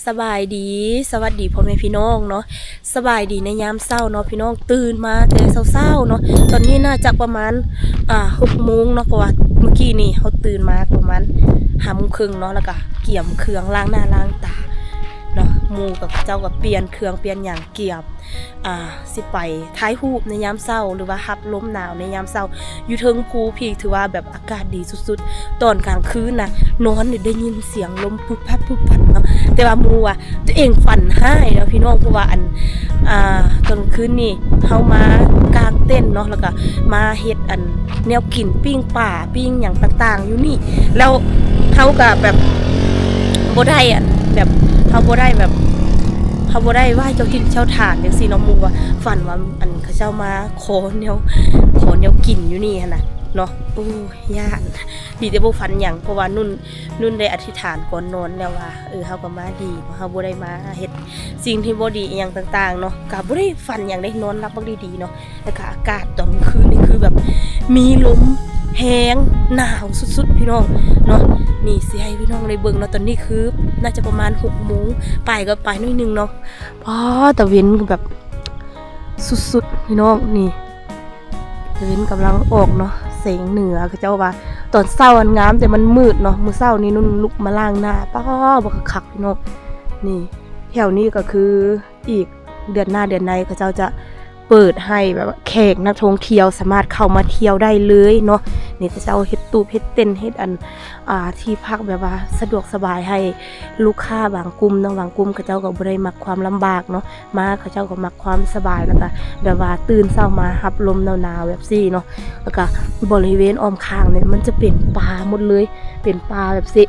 ສະບາຍດີ ສະຫວັດດີພໍ່ແມ່ພີ່ນ້ອງເນາະ ສະບາຍດີໃນຍາມເຊົ້າເນາະພີ່ນ້ອງ ຕື່ນມາແຕ່ເຊົ້າໆເນາະ ຕອນນີ້ໜ້າຈະປະມານ ອ່າ ຫົກໂມງເນາະ ເພາະວ່າມື້ກີ້ນີ້ເຮົາຕື່ນມາປະມານຫ້າໂມງເຄິ່ງເນາະ ແລ້ວກະກຽມເຄື່ອງ ລ້າງໜ້າລ້າງຕາເນາະ ໝູ່ກັບເຂົາເຈົ້າກໍປ່ຽນເຄື່ອງປ່ຽນຫຍັງ ກຽມ ອ່າ ຊິໄປຖ່າຍຮູບໃນຍາມເຊົ້າ ຫຼືວ່າຮັບລົມໜາວໃນຍາມເຊົ້າ ຢູ່ເທິງພູພີ້ ຖືວ່າແບບອາກາດດີສຸດໆ ຕອນກາງຄືນນະ ນອນນີ້ໄດ້ຍິນສຽງລົມປຸບປັບປຸບປັບເນາະ ແຕ່ວ່າໝູ່ວ່າຕົວເອງຝັນຮ້າຍເນາະພີ່ນ້ອງ ເພາະວ່າອັນ ອ່າ ຕອນກາງຄືນນີ້ເຮົາມາກາງເຕັນເນາະ ແລ້ວກໍມາເຮັດອັນ ແນວກິນ ປີ້ງປາ ປີ້ງຫຍັງຕ່າງໆຢູ່ນີ້ ແລ້ວເຮົາກໍແບບບໍ່ໄດ້ອັນ ແບບເຮົາບໍ່ໄດ້ແບບ ເຮົາບໍ່ໄດ້ໄຫວ້ເຈົ້າຖິ່ນເຈົ້າຖານຈັ່ງຊີ້ເນາະ ໝູ່ວ່າຝັນວ່າອັນ ເຂົາເຈົ້າມາຂໍແນວ ຂໍແນວກິນຢູ່ນີ້ຫັ້ນນະເນາະ ໂອ້ຍ ຢ້ານ ດີແຕ່ບໍ່ຝັນຫຍັງ ເພາະວ່ານຸ່ນ ນຸ່ນໄດ້ອະທິຖານກ່ອນນອນແລ້ວວ່າ ເອີ ເຮົາກໍມາດີ ເຮົາບໍ່ໄດ້ມາເຮັດສິ່ງທີ່ບໍ່ດີອີ່ຫຍັງຕ່າງໆເນາະ ກໍບໍ່ໄດ້ຝັນຫຍັງເດ້ ນອນຫຼັບບັກດີໆເນາະ ແລ້ວກໍອາກາດຕອນກາງຄືນນີ້ຄືແບບມີລົມແຮງ ໜາວສຸດໆ ພີ່ນ້ອງເນາະ ນີ້ຊິໃຫ້ພີ່ນ້ອງໄດ້ເບິ່ງເນາະ ຕອນນີ້ຄືໜ້າຈະປະມານຫົກໂມງປາຍ ກໍປາຍໜ້ອຍໜຶ່ງເນາະ ປ້າ ຕາເວັນກໍແບບສຸດໆ ພີ່ນ້ອງ ນີ້ ຕາເວັນກຳລັງອອກເນາະ ແສງເໜືອ ເຂົາເຈົ້າວ່າຕອນເຊົ້າອັນງາມ ແຕ່ມັນມືດເນາະ ມື້ເຊົ້ານີ້ນຸ່ນລຸກມາລ້າງໜ້າ ປ້າ ບັກຄັກໆ ພີ່ນ້ອງ ນີ້ ແຖວນີ້ກໍຄື ອີກເດືອນໜ້າເດືອນໃນ ເຂົາເຈົ້າຈະເປີດໃຫ້ແບບວ່າແຂກນັກທ່ອງທ່ຽວສາມາດເຂົ້າມາທ່ຽວໄດ້ເລີຍເນາະ ນີ້ເຂົາເຈົ້າເຮັດຕູບເຮັດເຕັນ ເຮັດອັນ ອ່າ ທີ່ພັກແບບວ່າສະດວກສະບາຍໃຫ້ລູກຄ້າບາງກຸ່ມເນາະ ບາງກຸ່ມເຂົາເຈົ້າກໍບໍ່ໄດ້ມັກຄວາມລຳບາກເນາະ ມາເຂົາເຈົ້າກໍມັກຄວາມສະບາຍ ແລ້ວກໍແບບວ່າຕື່ນເຊົ້າມາຮັບລົມໜາວໆແບບຊີ້ເນາະ ແລ້ວກໍບໍລິເວນອ້ອມຂ້າງນີ້ມັນຈະເປັນປ່າໝົດເລີຍ ເປັນປ່າແບບຊີ້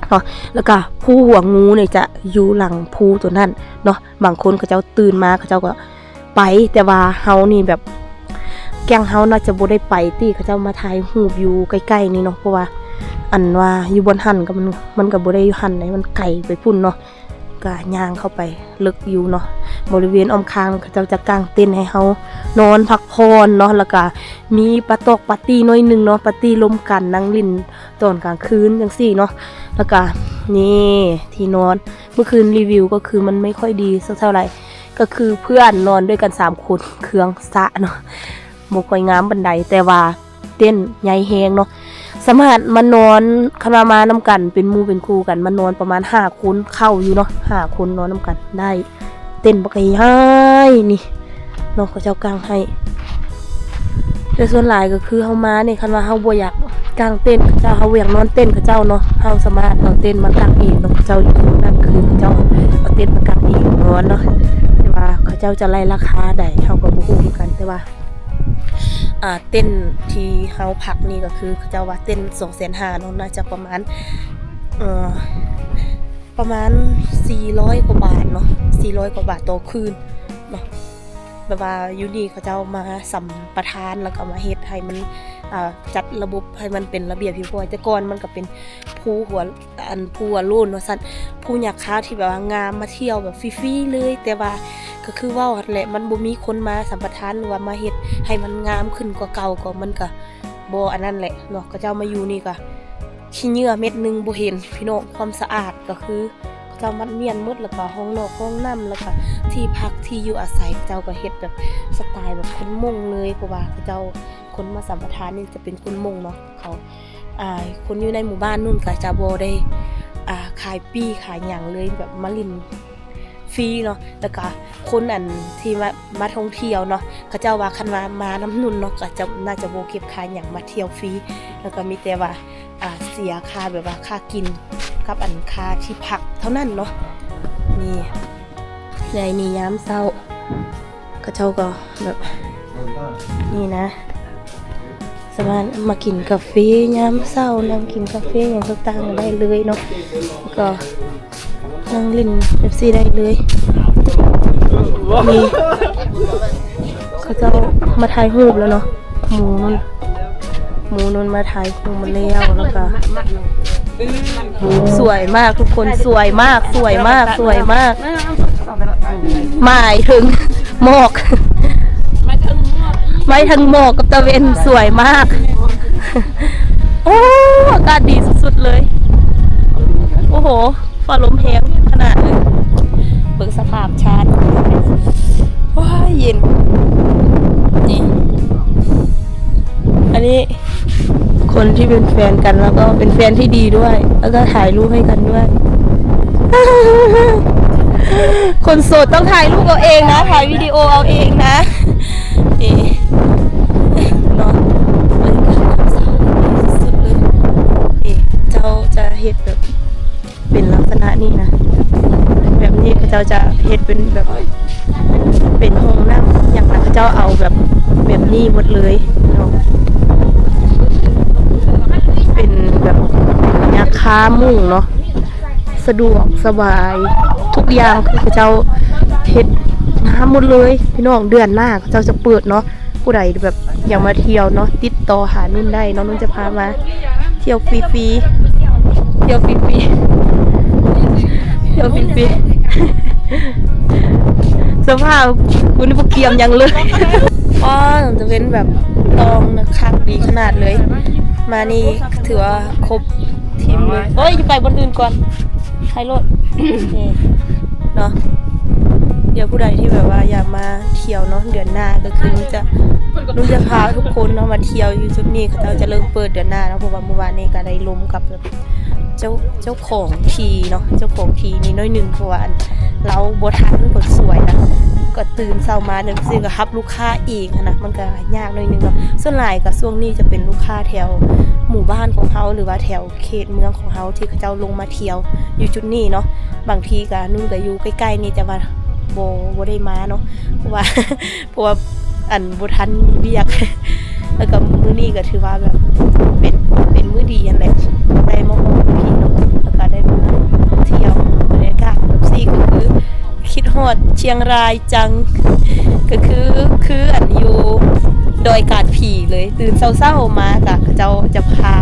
ເນາະ ແລ້ວກະພູຫົວງູນີ້ຈະຢູ່ຫຼັງພູໂຕນັ້ນເນາະ ບາງຄົນເຂົາເຈົ້າຕື່ນມາເຂົາເຈົ້າກໍໄປ ແຕ່ວ່າເຮົານີ້ແບບ ແກ້ງເຮົາໜ້າຈະບໍ່ໄດ້ໄປຕິ ເຂົາເຈົ້າມາຖ່າຍຮູບຢູ່ໃກ້ໆນີ້ເນາະ ເພາະວ່າອັນວ່າຢູ່ບ່ອນຫັ້ນກໍມັນ ມັນກໍບໍ່ໄດ້ຢູ່ຫັ້ນໃດ ມັນໄກໄປພຸ້ນເນາະ ກະຍ່າງເຂົ້າໄປເລິກຢູ່ເນາະ ບໍລິເວນອ້ອມຂ້າງເຂົາເຈົ້າຈະກາງເຕັນໃຫ້ເຮົານອນພັກຜ່ອນເນາະ ແລ້ວກະມີປາຕອກປາຕີ້ໜ້ອຍໜຶ່ງເນາະ ປາຕີ້ລົມກັນ ນັ່ງຫຼິ້ນ ຕອນກາງຄືນຈັ່ງຊີ້ເນາະ ແລ້ວກະນີ້ທີ່ນອນ ເມື່ອຄືນຣີວິວກໍຄືມັນໄມ່ຄ່ອຍດີສັກເທົ່າໃດ ກໍຄືເພື່ອນນອນດ້ວຍກັນສາມຄົນ ເຄື່ອງຊະເນາະ ບໍ່ຄ່ອຍງາມປານໃດ ແຕ່ວ່າເຕັນໃຫຍ່ແຮງເນາະ ສາມາດມານອນ ຄັນວ່າມານຳກັນເປັນໝູ່ເປັນຄູ່ກັນ ມານອນປະມານຫ້າຄົນ ເຂົ້າຢູ່ເນາະ ຫ້າຄົນນອນນຳກັນໄດ້ ເຕັນບັກໃຫຍ່ໆນີ້ເນາະ ເຂົາເຈົ້າກາງໃຫ້ ແຕ່ສ່ວນຫຼາຍກໍຄືເຮົາມານີ້ ຄັນວ່າເຮົາບໍ່ຢາກກາງເຕັນເຂົາເຈົ້າ ເຮົາບໍ່ຢາກນອນເຕັນເຂົາເຈົ້າເນາະ ເຮົາສາມາດເອົາເຕັນມາກາງເອງເນາະ ເຂົາເຈົ້າຢູ່ເທິງນັ້ນຄືເຂົາເຈົ້າເອົາເຕັນມາກາງເອງນອນເນາະ ແຕ່ວ່າເຂົາເຈົ້າຈະໄລ່ລາຄາໃດເຮົາກໍບໍ່ຮູ້ຄືກັນ ແຕ່ວ່າ ອ່າ ເຕັນທີ່ເຮົາພັກນີ້ກໍຄືເຂົາເຈົ້າວ່າເຕັນສອງແສນຫ້າເນາະ ໜ້າຈະປະມານ ເອີ ປະມານສີ່ຮ້ອຍກວ່າບາດເນາະ ສີ່ຮ້ອຍກວ່າບາດຕໍ່ຄືນເນາະ ແບບວ່າຢູ່ນີ້ເຂົາເຈົ້າມາສຳປະທານ ແລ້ວກໍມາເຮັດໃຫ້ມັນ ອ່າ ຈັດລະບົບໃຫ້ມັນເປັນລະບຽບຮຽບຮ້ອຍ ແຕ່ກ່ອນມັນກໍເປັນພູຫົວ ອັນ ພູຫົວໂລ້ນວ່າຊັ້ນ ພູຫຍ້າຄາທີ່ແບບວ່າງາມ ມາທ່ຽວແບບຟຣີໆເລີຍ ແຕ່ວ່າກໍຄືເວົ້າຫັ້ນແຫຼະ ມັນບໍ່ມີຄົນມາສຳປະທານ ຫຼືວ່າມາເຮັດໃຫ້ມັນງາມຂຶ້ນກວ່າເກົ່າ ກໍມັນກໍ ບໍ່ອັນນັ້ນແຫຼະເນາະ ເຂົາເຈົ້າມາຢູ່ນີ້ກະຂີ້ເຫຍື້ອເມັດໜຶ່ງບໍ່ເຫັນພີ່ນ້ອງ ຄວາມສະອາດກໍຄືເຂົາເຈົ້າມັດມ້ຽນໝົດ ແລ້ວກະຫ້ອງນອກຫ້ອງນ້ຳ ແລ້ວກະທີ່ພັກທີ່ຢູ່ອາໄສ ເຂົາເຈົ້າກໍເຮັດແບບສະໄຕແບບຄົນມົ້ງເລີຍ ເພາະວ່າເຂົາເຈົ້າ ຄົນມາສຳປະທານນີ້ຈະເປັນຄົນມົ້ງເນາະ ເຂົາ ອ່າ ຄົນຢູ່ໃນໝູ່ບ້ານນັ້ນກະຈະບໍ່ໄດ້ ອ່າ ຂາຍປີ້ຂາຍຫຍັງເລີຍ ແບບມາຫຼິ້ນ ຟຣີເນາະ ແລ້ວກະຄົນອັນທີ່ມາ ມາທ່ອງທ່ຽວເນາະ ເຂົາເຈົ້າວ່າຄັນວ່າມານຳນຸ່ນເນາະ ກໍຈະ ໜ້າຈະບໍ່ເກັບຄ່າຫຍັງ ມາທ່ຽວຟຣີ ແລ້ວກໍມີແຕ່ວ່າ ອ່າ ເສຍຄ່າແບບວ່າຄ່າກິນກັບອັນຄ່າທີ່ພັກເທົ່ານັ້ນເນາະ ນີ້ ໃນນີ້ຍາມເຊົ້າ ເຂົາເຈົ້າກໍແບບ ນີ້ນະ ສາມາດມາກິນກາເຟຍາມເຊົ້າ ນັ່ງກິນກາເຟຫຍັງຕ່າງໆໄດ້ເລີຍເນາະ ແລ້ວກໍນັ່ງຫຼິ້ນແບບຊີ້ໄດ້ເລີຍ ນີ້ ເຂົາເຈົ້າມາຖ່າຍຮູບແລ້ວເນາະ ໝູ່ນັ້ນ ໝູ່ນັ້ນມາຖ່າຍຮູບມາແລ້ວ ແລ້ວກໍ ສວຍມາກທຸກຄົນ ສວຍມາກ ສວຍມາກ ສວຍມາກ ໝາຍເຖິງໝອກ ໝາຍເຖິງໝອກ ໝາຍເຖິງໝອກກັບຕາເວັນ ສວຍມາກ ໂອ້ ອາກາດດີສຸດໆເລີຍ ໂອ້ໂຫ ຟ້າລົມແຮງ ທ ຂະໜາດເລີຍ. ເບິ່ງສະພາບຊາດ ໂອ້ຍ ເຢັນ. ນີ້ ອັນນີ້ຄົນທີ່ເປັນແຟນກັນ ແລ້ວກໍເປັນແຟນທີ່ດີດ້ວຍ ແລ້ວກໍຖ່າຍຮູບໃຫ້ກັນດ້ວຍ. ຄົນໂສດຕ້ອງຖ່າຍຮູບເອົາເອງນະ ຖ່າຍວິດີໂອເອົາເອງນະ. ນີ້ເນາະ ບັນຍາກາດສຸດໆເລີຍ. ນີ້ເຂົາເຈົ້າຈະເຮັດແບບ ເປັນລັກສະນະນີ້ນະ ແບບນີ້ເຂົາເຈົ້າຈະເຮັດເປັນແບບ ເປັນຫ້ອງນ້ຳຫຍັງນະ ເຂົາເຈົ້າເອົາແບບ ແບບນີ້ໝົດເລີຍເນາະ. ເປັນແບບຍາຄາໝູ່ເນາະ ສະດວກສະບາຍ ທຸກຢ່າງຄືເຂົາເຈົ້າເຮັດງາມໝົດເລີຍພີ່ນ້ອງ. ເດືອນໜ້າເຂົາເຈົ້າຈະເປີດເນາະ. ຜູ້ໃດແບບຢາກມາທ່ຽວເນາະ ຕິດຕໍ່ຫານຸ່ນໄດ້ເນາະ ນຸ່ນຈະພາມາທ່ຽວຟຣີໆ ທ່ຽວຟຣີໆ ທ່ຽວຟຣີໆ. ສະພາບກູນີ້ບໍ່ກຽມຫຍັງເລີຍ. ອໍ ຕະເວັນແບບຕອງນະ ຄັກດີຂະໜາດເລີຍ. ມານີ້ຖືວ່າຄົບທີມເລີຍ. ໂອ້ຍ ໄປບ່ອນອື່ນກ່ອນ ໄທໂລດ ນີ້ເນາະ. ດຽວຜູ້ໃດທີ່ແບບວ່າຢາກມາທ່ຽວເນາະ ເດືອນໜ້າກໍຄືນຸ່ນຈະ ນຸ່ນຈະພາທຸກຄົນເນາະມາທ່ຽວຢູ່ຈຸດນີ້. ເຂົາເຈົ້າຈະເລີ່ມເປີດເດືອນໜ້າເນາະ ເພາະວ່າມື້ວານນີ້ກໍໄດ້ລົມກັບແບບເຈົ້າ ເຈົ້າຂອງທີ່ເນາະ ເຈົ້າຂອງທີ່ນີ້ໜ້ອຍໜຶ່ງ ເພາະວ່າອັນ ລາວບໍ່ທັນຄົນສວຍນະ ກໍຕື່ນເຊົ້າມາຈັ່ງຊີ້ກໍຮັບລູກຄ້າເອງຫັ້ນນະ ມັນກໍຍາກໜ້ອຍໜຶ່ງເນາະ. ສ່ວນຫຼາຍກໍຊ່ວງນີ້ຈະເປັນລູກຄ້າແຖວໝູ່ບ້ານຂອງເຮົາ ຫຼືວ່າແຖວ ເຂດເມືອງຂອງເຮົາທີ່ເຂົາເຈົ້າລົງມາທ່ຽວຢູ່ຈຸດນີ້ເນາະ. ບາງທີກະນຸ່ນກະຢູ່ໃກ້ໆນີ້ ແຕ່ວ່າບໍ່ ບໍ່ໄດ້ມາເນາະ ເພາະວ່າ ເພາະວ່າ ອັນ ບໍ່ທັນມີວຽກ ແລ້ວກະມື້ນີ້ກະຖືວ່າແບບເປັນ ເປັນມື້ດີຫັ້ນແຫຼະ ໄດ້ມາຮອດພີ້ເນາະ ແລ້ວກະໄດ້ມາທ່ຽວບັນຍາກາດແບບຊີ້ ກະຄືຄິດຮອດຊຽງລາຍ ຈັງ ກໍຄື ຄືອັນຢູ່ດອຍກາດຜີເລີຍ. ຕື່ນເຊົ້າໆມາກະເຂົາເຈົ້າຈະພາ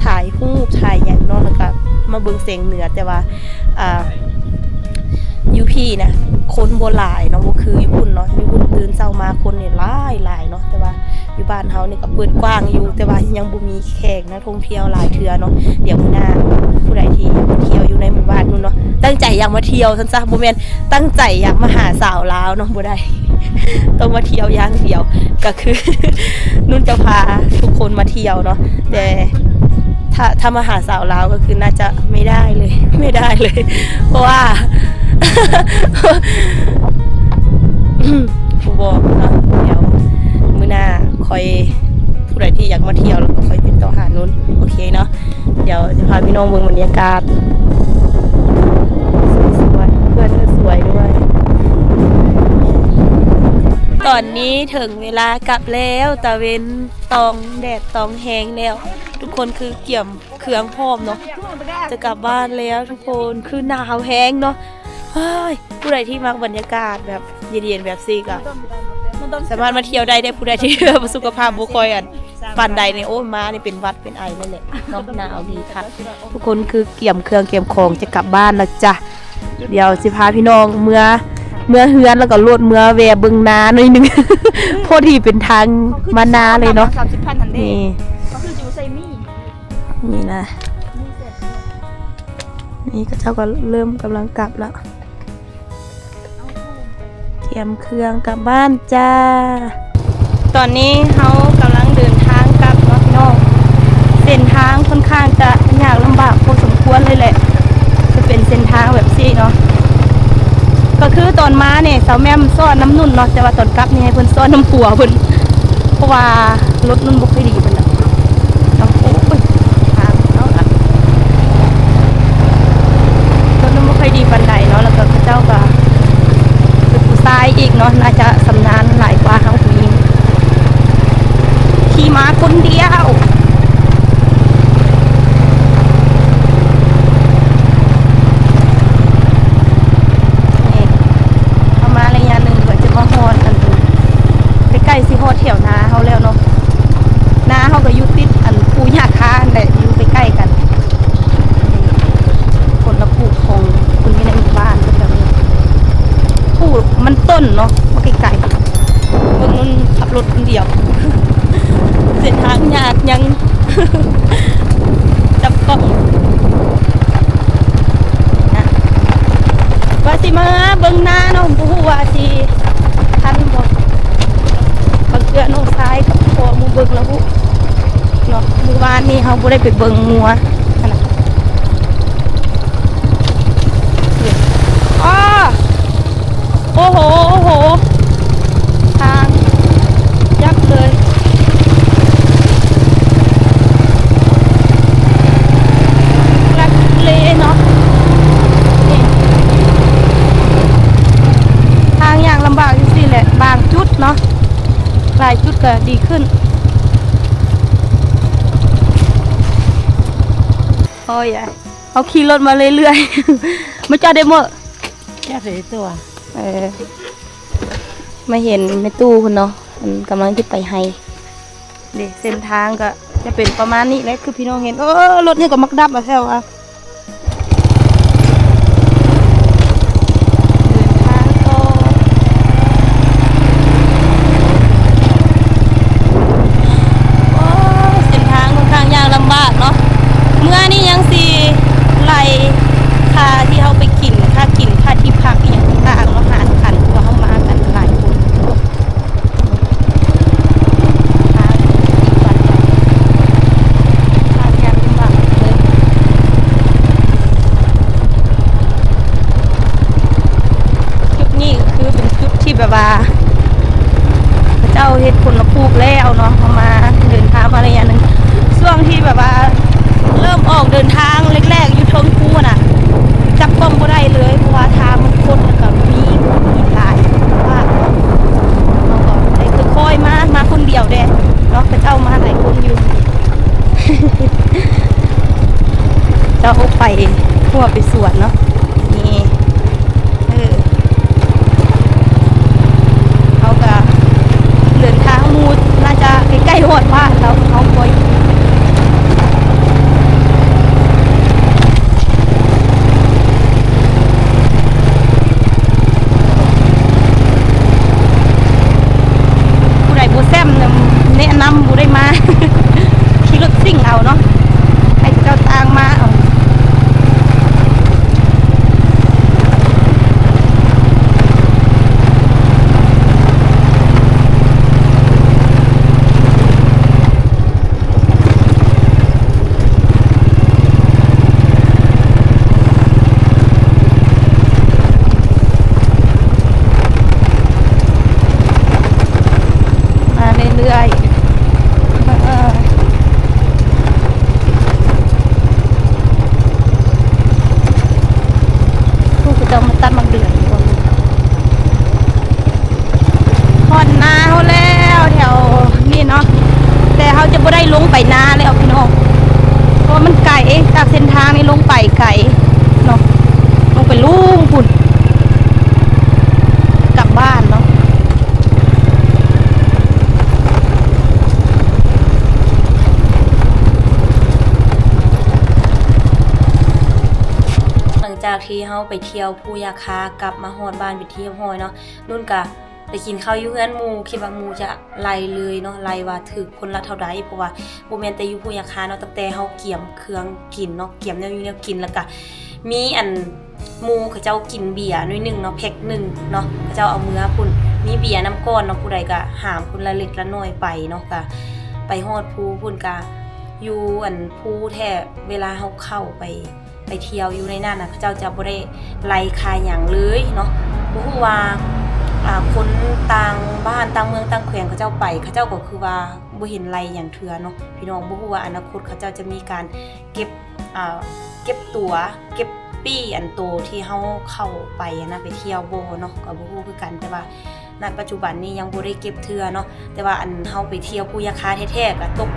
ຖ່າຍຮູບຖ່າຍຫຍັງເນາະ ແລ້ວກະມາເບິ່ງແສງເໜືອ. ແຕ່ວ່າ ອ່າ ຢູ່ພີ້ນະ ຄົນບໍ່ຫຼາຍເນາະ ບໍ່ຄືຢູ່ພຸ້ນເນາະ. ຢູ່ພຸ້ນຕື່ນເຊົ້າມາຄົນນີ້ຫຼາຍໆເນາະ ແຕ່ວ່າຢູ່ບ້ານເຮົານີ້ກະເປີດກວ້າງຢູ່ ແຕ່ວ່າຍັງບໍ່ມີແຂກ ນັກທ່ອງທ່ຽວຫຼາຍເທື່ອເນາະ. ດຽວມື້ໜ້າຜູ້ໃດທີ່ຢາກມາທ່ຽວຢູ່ໃນໝູ່ບ້ານນຸ່ນເນາະ ຕັ້ງໃຈຢາກມາທ່ຽວຊັ້ນຊະ ບໍ່ແມ່ນຕັ້ງໃຈຢາກມາຫາສາວລາວເນາະ ບໍ່ໄດ້ ຕ້ອງມາທ່ຽວຢ່າງດຽວ ກະຄືນຸ່ນຈະພາທຸກຄົນມາທ່ຽວເນາະ. ແຕ່ຖ້າ ຖ້າມາຫາສາວລາວກໍຄືໜ້າຈະໄມ່ໄດ້ເລີຍ ໄມ່ໄດ້ເລີຍ ເພາະວ່າ ບໍ່ບອກເນາະ ດຽວມື້ໜ້າຄ່ອຍ ຜູ້ໃດທີ່ຢາກມາທ່ຽວແລ້ວກໍຄ່ອຍຕິດຕໍ່ຫານຸ່ນ ໂອເຄເນາະ. ດຽວຈະພາພີ່ນ້ອງເບິ່ງບັນຍາກາດ ສວຍໆ ເພື່ອນກໍສວຍດ້ວຍ. ຕອນນີ້ເຖິງເວລາກັບແລ້ວ ຕາເວັນຕອງແດດຕອງແຮງແລ້ວ ທຸກຄົນຄືກຽມເຄື່ອງພ້ອມເນາະ ຈະກັບບ້ານແລ້ວທຸກຄົນ ຄືໜາວແຮງເນາະ. ເຮີ້ຍ ຜູ້ໃດທີ່ມັກບັນຍາກາດແບບເຢັນໆແບບຊີ້ກໍສາມາດມາທ່ຽວໄດ້ເດ້. ຜູ້ໃດທີ່ແບບວ່າສຸຂະພາບບໍ່ຄ່ອຍອັນ ປານໃດນີ້ ໂອ້ຍ ມານີ້ເປັນຫວັດເປັນໄອເລີຍແຫຼະເນາະ. ໜາວດີຄັກ ທຸກຄົນຄືກຽມເຄື່ອງກຽມຂອງຈະກັບບ້ານແລ້ວຈ້ະ. ດຽວຊິພາພີ່ນ້ອງເມືອ ເມືອເຮືອນ ແລ້ວກໍໂລດເມືອແວ່ເບິ່ງນາໜ້ອຍໜຶ່ງ ພໍດີເປັນທາງມານາເລີຍເນາະ. ນີ້ ນີ້ນະ ນີ້ເຂົາເຈົ້າກໍເລີ່ມກຳລັງກັບແລ້ວ. ກຽມເຄື່ອງກັບບ້ານຈ້າ. ຕອນນີ້ເຮົາກຳລັງເດີນທາງກັບເນາະພີ່ນ້ອງ. ເສັ້ນທາງຄ່ອນຂ້າງຈະຍາກລຳບາກພໍສົມຄວນເລີຍແຫຼະ ຈະເປັນເສັ້ນທາງແບບຊີ້ເນາະ. ກໍຄືຕອນມານີ້ສາວແໝ້ມຊ້ອນນຳນຸ່ນເນາະ ແຕ່ວ່າຕອນກັບນີ້ໃຫ້ເພິ່ນຊ້ອນນຳຜົວເພິ່ນ ເພາະວ່າລົດນຸ່ນບໍ່ຄ່ອຍດີປານໃດເນາະ. ໂອ້ຍ ທາງເນາະ ລົດມັນບໍ່ຄ່ອຍດີປານໃດເນາະ ແລ້ວກໍເຂົາເຈົ້າກໍເປັນຜູ້ຊາຍອີກເນາະ ໜ້າຈະຊຳນານຫຼາຍກວ່າເຮົາຜູ້ຍິງ. ຂີ່ມາຄົນດຽວ ນີ້ ເຮົາມາໄລຍະໜຶ່ງກໍຈະມາຮອດອັນ ໃກ້ໆຊິຮອດແຖວນາເຮົາແລ້ວເນາະ. ນາເຮົາກໍຢູ່ຕິດອັນພູຫຍ້າຄາຫັ້ນແຫຼະ ຢູ່ໃກ້ໆກັນ. ຜົນລະປູກຂອງຄົນຢູ່ໃນໝູ່ບ້ານກໍແບບນີ້ ປູກມັນຕົ້ນເນາະ ມາໄກໆ ເບິ່ງນຸ່ນຂັບລົດຄົນດຽວ ເສັ້ນທາງຍາກຫຍັງ ຈັບກ້ອງນະ. ຊິມາເບິ່ງນາເນາະ ບໍ່ຮູ້ວ່າຊິທັນບໍ່. ບາງເທື່ອນ້ອງຊາຍກັບພໍ່ໝູ່ເບິ່ງແລ້ວຮູ້ເນາະ. ມື້ວານນີ້ເຮົາບໍ່ໄດ້ໄປເບິ່ງງົວຫັ້ນນະ. ອ້າ ໂອ້ໂຫ ໂອ້ໂຫ ທາງຍັບເລີຍ ທຸລັກທຸເລເນາະ. ນີ້ ທາງຍ່າງລຳບາກຈັ່ງຊີ້ແຫຼະ ບາງຈຸດເນາະ ຫຼາຍຈຸດກໍດີຂຶ້ນ. ໂອ້ຍ ເຮົາຂີ່ລົດມາເລື້ອຍໆ ມາຈອດໄດ້ໝົດ ຈອດໄດ້ຕົວະ. ເອີ ມາເຫັນແມ່ຕູ້ພຸ້ນເນາະ ເພິ່ນກຳລັງຈະໄປໄຮ່ເດ້. ເສັ້ນທາງກໍຈະເປັນປະມານນີ້ແຫຼະ ຄືພີ່ນ້ອງເຫັນ. ເອີ ລົດນີ້ກໍມັກດັບວ່າແຊວວ່າ ເດີນທາງຕໍ່. ໂອ້ຍ ເສັ້ນທາງຂ້ອນຂ້າງຍາກລຳບາກເນາະ. ເມື່ອນີ້ຍັງຊິໄລ່ຄ່າທີ່ເຮົາໄປກິນ ຄ່າກິນ ຄ່າທີ່ພັກອີ່ຫຍັງຕ່າງໆເນາະ ຫານກັນ ເພາະວ່າເຮົາມາກັນຫຼາຍຄົນ. ຈຸດນີ້ກໍຄືເປັນຈຸດທີ່ແບບວ່າ ເຂົາເຈົ້າເຮັດຂົນລະປູກແລ້ວເນາະ ເຮົາມາເດີນທາງມາໄລຍະໜຶ່ງ ຊ່ວງທີ່ແບບວ່າເລີ່ມອອກເດີນທາງແລກໆ ຢູ່ເທິງພູນນະ ຈັບກ້ອງບໍ່ໄດ້ເລີຍ ເພາະວ່າທາງມັນຄົດ ແລ້ວກໍມີຫີນຫຼາຍ ເຮົາກໍໄດ້ຄ່ອຍໆມາ ມາຄົນດຽວແດ່ເນາະ ເຂົາເຈົ້າມາຫຼາຍຄົນຢູ່. ເຈົ້າໄປທົ່ວໄປສວນເນາະ ນີ້ ເອີ ເຮົາກະເດີນທາງໝູ່ ໜ້າຈະໃກ້ໆຮອດບ້ານແລ້ວ ເຮົາບໍ່ ຜູ້ໃດບໍ່ແຊມແນະນຳ ບໍ່ໄດ້ມາ ຂີ່ລົດຊິ່ງເອົາເນາະ ໃຫ້ເຂົາເຈົ້າຕາງມາເອົາ. ມາເລື້ອຍໆ ເອີ ຜູ້ເຂົາເຈົ້າມາຕັດໝາກເດືອນ. ຮອດນາເຮົາແລ້ວແຖວນີ້ເນາະ ແຕ່ເຮົາຈະບໍ່ໄດ້ລົງໄປນາແລ້ວພີ່ນ້ອງ ເພາະວ່າມັນໄກ ຈາກເສັ້ນທາງນີ້ລົງໄປໄກເນາະ ລົງໄປລຸ່ມພຸ້ນ ກັບບ້ານເນາະ. ຫຼັງຈາກທີ່ເຮົາໄປທ່ຽວພູຢາຄາ ກັບມາຮອດບ້ານເປັນທີ່ຮຽບຮ້ອຍເນາະ ນຸ່ນກະໄປກິນເຂົ້າຢູ່ເຮືອນໝູ່ ຄິດວ່າໝູ່ຈະໄລ່ເລີຍເນາະ ໄລ່ວ່າຖືກຄົນລະເທົ່າໃດ ເພາະວ່າບໍ່ແມ່ນແຕ່ຢູ່ພູຢາຄາເນາະ ຕັ້ງແຕ່ເຮົາກຽມເຄື່ອງກິນເນາະ ກຽມແນວຢູ່ແນວກິນ ແລ້ວກະມີອັນ ໝູ່ເຂົາເຈົ້າກິນເບຍໜ້ອຍໜຶ່ງເນາະ ແພັກໜຶ່ງເນາະ ເຂົາເຈົ້າເອົາເມືອພຸ້ນ ມີເບຍນຳກ່ອນເນາະ ຜູ້ໃດກະຫາມຄົນລະເລັກລະໜ້ອຍໄປເນາະ ກະໄປຮອດພູພຸ້ນ ກະຢູ່ອັນພູແທ້ ເວລາເຮົາເຂົ້າໄປ ໄປທ່ຽວຢູ່ໃນນັ້ນນະ ເຂົາເຈົ້າຈະບໍ່ໄດ້ໄລ່ຄ່າຫຍັງເລີຍເນາະ ບໍ່ຮູ້ວ່າ ອ່າ ຄົນຕ່າງບ້ານຕ່າງເມືອງຕ່າງແຂວງເຂົາເຈົ້າໄປ ເຂົາເຈົ້າກໍຄືວ່າບໍ່ເຫັນໄລ່ຫຍັງເທື່ອເນາະ ພີ່ນ້ອງ ບໍ່ຮູ້ວ່າອະນາຄົດເຂົາເຈົ້າຈະມີການເກັບ ອ່າ ເກັບຕົວ ເກັບປີ້ອັນໂຕທີ່ເຮົາເຂົ້າໄປຫັ້ນນະ ໄປທ່ຽວບໍ່ເນາະ ກໍບໍ່ຮູ້ຄືກັນ ແຕ່ວ່າ ນະປັດຈຸບັນນີ້ຍັງບໍ່ໄດ້ເກັບເທື່ອເນາະ ແຕ່ວ່າອັນເຮົາໄປທ່ຽວພູຢາຄາແທ້ໆ ກະຕົກ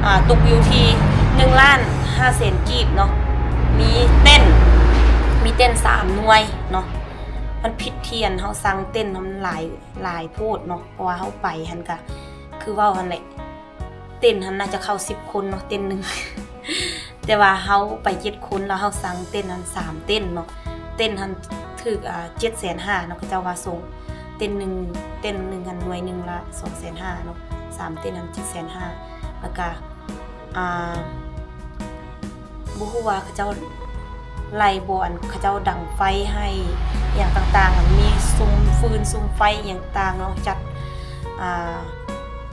ອ່າ ຕົກຢູ່ທີ່ໜຶ່ງລ້ານຫ້າແສນກີບເນາະ ມີເຕັນ ມີເຕັນສາມໜ່ວຍເນາະ ມັນຜິດທີ່ອັນເຮົາສັ່ງເຕັນມັນຫຼາຍ ຫຼາຍໂພດເນາະ ເພາະວ່າເຮົາໄປຫັ້ນກະຄືເວົ້າຫັ້ນແຫຼະ ເຕັນຫັ້ນໜ້າຈະເຂົ້າສິບຄົນເນາະ ເຕັນໜຶ່ງ ແຕ່ວ່າເຮົາໄປເຈັດຄົນ ແລ້ວເຮົາສັ່ງເຕັນຫັ້ນສາມເຕັນເນາະ ເຕັນຫັ້ນຖືກ ອ່າ ເຈັດແສນຫ້າເນາະ ເຂົາເຈົ້າວ່າສົ່ງເຕັນໜຶ່ງ ເຕັນໜຶ່ງຫັ້ນໜ່ວຍໜຶ່ງລະສອງແສນຫ້າເນາະ ສາມເຕັນຫັ້ນເຈັດແສນຫ້າ ແລ້ວກະ ອ່າ ບໍ່ຮູ້ວ່າເຂົາເຈົ້າ ໄລ່ບໍ່ ອັນເຂົາເຈົ້າດັງໄຟໃຫ້ ອີ່ຫຍັງຕ່າງໆ ມີສຸມຟືນສຸມໄຟອີ່ຫຍັງຕ່າງເນາະ ຈັດ ອ່າ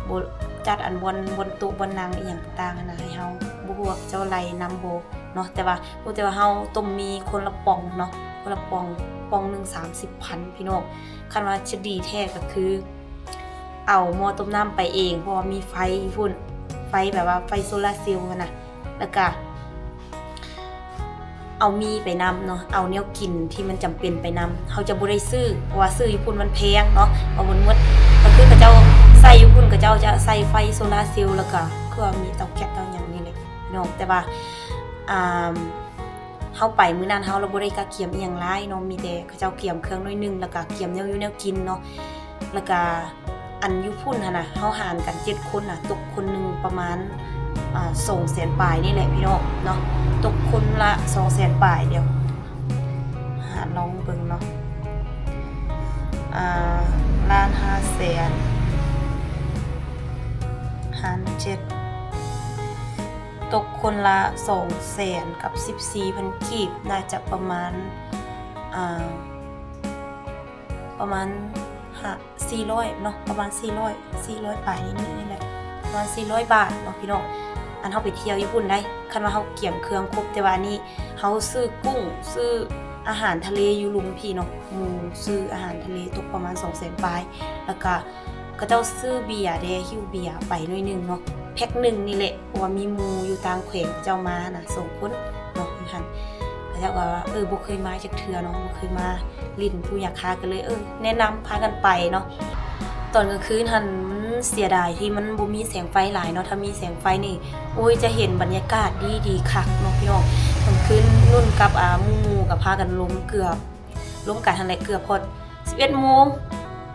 ບໍ່ ຈັດອັນບ່ອນ ບ່ອນໂຕະບ່ອນນັ່ງອີ່ຫຍັງຕ່າງໆຫັ້ນນະ ໃຫ້ເຮົາ ບໍ່ຮູ້ວ່າເຂົາເຈົ້າໄລ່ນຳບໍ່ເນາະ ແຕ່ວ່າຮູ້ແຕ່ວ່າເຮົາຕົ້ມໝີ່ຄົນລະປ່ອງເນາະ ຄົນລະປ່ອງ ປ່ອງໜຶ່ງສາມສິບພັນ ພີ່ນ້ອງ. ຄັນວ່າຈະດີແທ້ກໍຄື ເອົາໝໍ້ຕົ້ມນ້ຳໄປເອງ ເພາະວ່າມີໄຟຢູ່ພຸ້ນ ໄຟແບບວ່າໄຟໂຊລາເຊວຫັ້ນນະ ແລ້ວກະເອົາໝີ່ໄປນຳເນາະ ເອົາແນວກິນທີ່ມັນຈຳເປັນໄປນຳ ເຮົາຈະບໍ່ໄດ້ຊື້ ເພາະວ່າຊື້ຢູ່ພຸ້ນມັນແພງເນາະ ເອົາໝົດ ກໍຄືເຂົາເຈົ້າໃສ່ຢູ່ພຸ້ນ ເຂົາເຈົ້າຈະໃສ່ໄຟໂຊລາເຊວ ແລ້ວກະຄືວ່າມີເຕົາແກັສເຕົາຫຍັງນີ້ແຫຼະພີ່ນ້ອງ ແຕ່ວ່າ ອ່າ ເຮົາໄປມື້ນັ້ນ ເຮົາລະບໍ່ໄດ້ກະກຽມອີ່ຫຍັງຫຼາຍເນາະ ມີແຕ່ເຂົາເຈົ້າກຽມເຄື່ອງໜ້ອຍໜຶ່ງ ແລ້ວກະກຽມແນວຢູ່ແນວກິນເນາະ ແລ້ວກະ ອັນຢູ່ພຸ້ນຫັ້ນນະ ເຮົາຫານກັນເຈັດຄົນນະ ຕົກຄົນໜຶ່ງປະມານ ອ່າ ສອງແສນປາຍນີ້ແຫຼະພີ່ນ້ອງເນາະ ຕົກຄົນລະສອງແສນປາຍ ດຽວຫາລອງເບິ່ງເນາະ ອ່າ ລ້ານຫ້າແສນ ຫານເຈັດ ຕົກຄົນລະສອງແສນກັບສິບສີ່ພັນກີບ ໜ້າຈະປະມານ ອ່າ ປະມານ ຫ້າ ສີ່ຮ້ອຍເນາະ ປະມານສີ່ຮ້ອຍ ສີ່ຮ້ອຍປາຍນິດໆນີ້ແຫຼະ ປະມານສີ່ຮ້ອຍບາດເນາະພີ່ນ້ອງ ອັນເຮົາໄປທ່ຽວຢູ່ພຸ້ນໄດ໋ ຄັນວ່າເຮົາກຽມເຄື່ອງຄົບ ແຕ່ວ່າອັນນີ້ເຮົາຊື້ກຸ້ງ ຊື້ອາຫານທະເລຢູ່ລຸ່ມພີ້ເນາະ ໝູ່ຊື້ອາຫານທະເລຕົກປະມານສອງແສນປາຍ ແລ້ວກະ ເຂົາເຈົ້າຊື້ເບຍເດ້ ຫິ້ວເບຍໄປໜ້ອຍໜຶ່ງເນາະ ແພັກໜຶ່ງນີ້ແຫຼະ ເພາະວ່າມີໝູ່ຢູ່ຕ່າງແຂວງເຂົາເຈົ້າມານະ ສອງຄົນເນາະ ຢູ່ຫັ້ນ ເຂົາເຈົ້າກໍວ່າ ເອີ ບໍ່ເຄີຍມາຈັກເທື່ອເນາະ ບໍ່ເຄີຍມາຫຼິ້ນພູຢາຄາ ກໍເລີຍ ເອີ ແນະນຳພາກັນໄປເນາະ. ຕອນກາງຄືນຫັ້ນ ມັນເສຍດາຍທີ່ມັນບໍ່ມີແສງໄຟຫຼາຍເນາະ ຖ້າມີແສງໄຟນີ້ ໂອ້ຍ ຈະເຫັນບັນຍາກາດດີໆຄັກເນາະພີ່ນ້ອງ. ກາງຄືນນຸ່ນກັບ ອ່າ ໝູ່ກໍພາກັນລົມເກືອບ ລົມກັນຫັ້ນແຫຼະ ເກືອບຮອດ ສິບເອັດໂມງ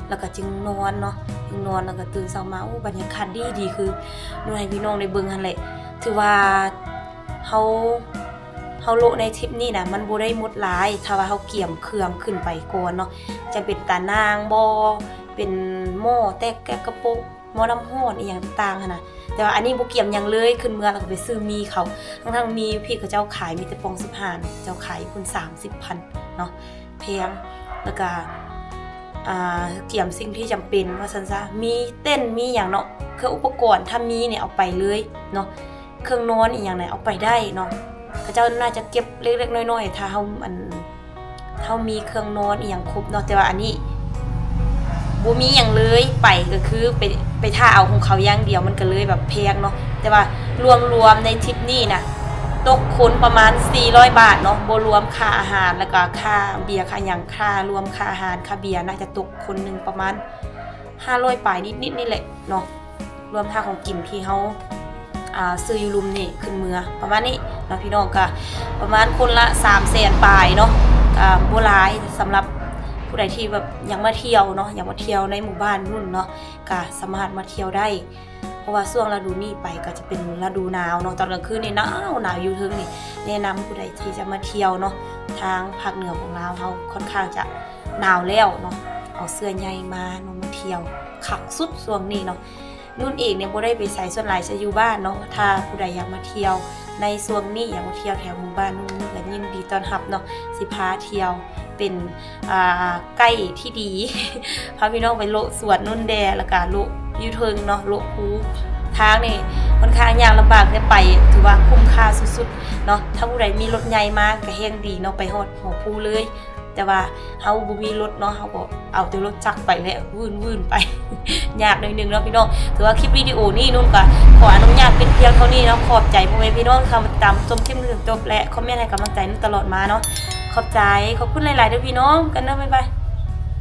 ແລ້ວກໍຈຶ່ງນອນເນາະ ຈຶ່ງນອນ ແລ້ວກໍຕື່ນເຊົ້າມາ ໂອ້ ບັນຍາກາດດີໆ ຄືນຸ່ນໃຫ້ພີ່ນ້ອງໄດ້ເບິ່ງຫັ້ນແຫຼະ. ຖືວ່າເຮົາ ເຮົາໂລະໃນທຣິບນີ້ນະ ມັນບໍ່ໄດ້ໝົດຫຼາຍ ຖ້າວ່າເຮົາກຽມເຄື່ອງຂຶ້ນໄປກ່ອນເນາະ ຈະເປັນຕາໜ່າງບໍ່ ເປັນໝໍ້ແຕກແກະກະໂປະ ໝໍ້ນ້ຳຮ້ອນອີ່ຫຍັງຕ່າງໆຫັ້ນນະ ແຕ່ວ່າອັນນີ້ບໍ່ກຽມຫຍັງເລີຍ ຂຶ້ນເມືອແລ້ວກໍໄປຊື້ໝີ່ເຂົາ ທັງໆໝີ່ຢູ່ພີ້ເຂົາເຈົ້າຂາຍມີແຕ່ປ່ອງສິບຫ້າເນາະ ເຂົາເຈົ້າຂາຍຢູ່ພຸ້ນສາມສິບພັນເນາະ ແພງ ແລ້ວກະ ອ່າ ກຽມສິ່ງທີ່ຈຳເປັນວ່າຊັ້ນຊະ ມີເຕັນ ມີຫຍັງເນາະ ເຄື່ອງອຸປະກອນ ຖ້າມີນີ້ເອົາໄປເລີຍເນາະ ເຄື່ອງນອນອີ່ຫຍັງນີ້ເອົາໄປໄດ້ເນາະ ເຂົາເຈົ້າໜ້າຈະເກັບເລັກໆນ້ອຍໆ ຖ້າເຮົາ ອັນ ເຮົາມີເຄື່ອງນອນອີ່ຫຍັງຄົບເນາະ ແຕ່ວ່າອັນນີ້ບໍ່ມີຫຍັງເລີຍ ໄປກໍຄືໄປ ໄປຖ້າເອົາຂອງເຂົາຢ່າງດຽວ ມັນກໍເລີຍແບບແພງເນາະ ແຕ່ວ່າລວມໆໃນທຣິບນີ້ນະ ຕົກຄົນປະມານສີ່ຮ້ອຍບາດເນາະ ບໍ່ລວມຄ່າອາຫານ ແລ້ວກໍຄ່າເບຍ ຄ່າຫຍັງ ຄ່າລວມຄ່າອາຫານ ຄ່າເບຍ ໜ້າຈະຕົກຄົນໜຶ່ງປະມານຫ້າຮ້ອຍປາຍນິດໆນີ້ແຫຼະເນາະ ລວມຄ່າຂອງກິນທີ່ເຮົາ ອ່າ ຊື້ຢູ່ລຸ່ມນີ້ຂຶ້ນເມືອ ປະມານນີ້ເນາະ ພີ່ນ້ອງ ກະປະມານຄົນລະສາມແສນປາຍເນາະ ກະບໍ່ຫຼາຍ ສຳລັບຜູ້ໃດທີ່ແບບຢາກມາທ່ຽວເນາະ ຢາກມາທ່ຽວໃນໝູ່ບ້ານນຸ່ນເນາະ ກະສາມາດມາທ່ຽວໄດ້ ເພາະວ່າຊ່ວງລະດູນີ້ໄປກໍຈະເປັນລະດູໜາວເນາະ ຕອນກາງຄືນນີ້ໜາວ ໜາວຢູ່ເທິງນີ້ ແນະນຳຜູ້ໃດທີ່ຈະມາທ່ຽວເນາະ ທາງພາກເໜືອຂອງລາວເຮົາຄ່ອນຂ້າງຈະໜາວແລ້ວເນາະ ເອົາເສື້ອໃຫຍ່ມາເນາະ ມາທ່ຽວຄັກສຸດຊ່ວງນີ້ເນາະ. ນຸ່ນເອງນີ້ບໍ່ໄດ້ໄປໃສ ສ່ວນຫຼາຍຈະຢູ່ບ້ານເນາະ ຖ້າຜູ້ໃດຢາກມາທ່ຽວໃນຊ່ວງນີ້ ຢາກມາທ່ຽວແຖວໝູ່ບ້ານນຸ່ນ ນຸ່ນກໍຍິນດີຕ້ອນຮັບເນາະ ຊິພາທ່ຽວເປັນ ອ່າ ໄກທີ່ດີ ພາພີ່ນ້ອງໄປໂລະສວນນຸ່ນແດ່ ແລ້ວກະໂລະຢູ່ເທິງເນາະ ໂລະພູ ທາງນີ້ຄ່ອນຂ້າງຍາກລຳບາກ ແຕ່ໄປຖືວ່າຄຸ້ມຄ່າສຸດໆເນາະ ຖ້າຜູ້ໃດມີລົດໃຫຍ່ມາກໍແຮ່ງດີເນາະ ໄປຮອດຫົວພູເລີຍ. ແຕ່ວ່າເຮົາບໍ່ມີລົດເນາະ ເຮົາກໍເອົາແຕ່ລົດຈັກໄປແຫຼະ ວື່ນໆໄປ ຍາກໜ້ອຍໜຶ່ງເນາະພີ່ນ້ອງ. ຖືວ່າຄລິບວິດີໂອນີ້ນຸ່ນກໍຂໍອະນຸຍາດເປັນພຽງເທົ່ານີ້ເນາະ. ຂອບໃຈພໍ່ແມ່ພີ່ນ້ອງທີ່ເຂົ້າມາຕິດຕາມຊົມຄລິບຈົນຈົບ ແລະ ຄອມເມັນໃຫ້ກຳລັງໃຈນຸ່ນຕະຫຼອດມາເນາະ. ຂອບໃຈ ຂອບຄຸນຫຼາຍໆເດີພີ່ນ້ອງ ກັນເນາະ ບາຍບາຍ.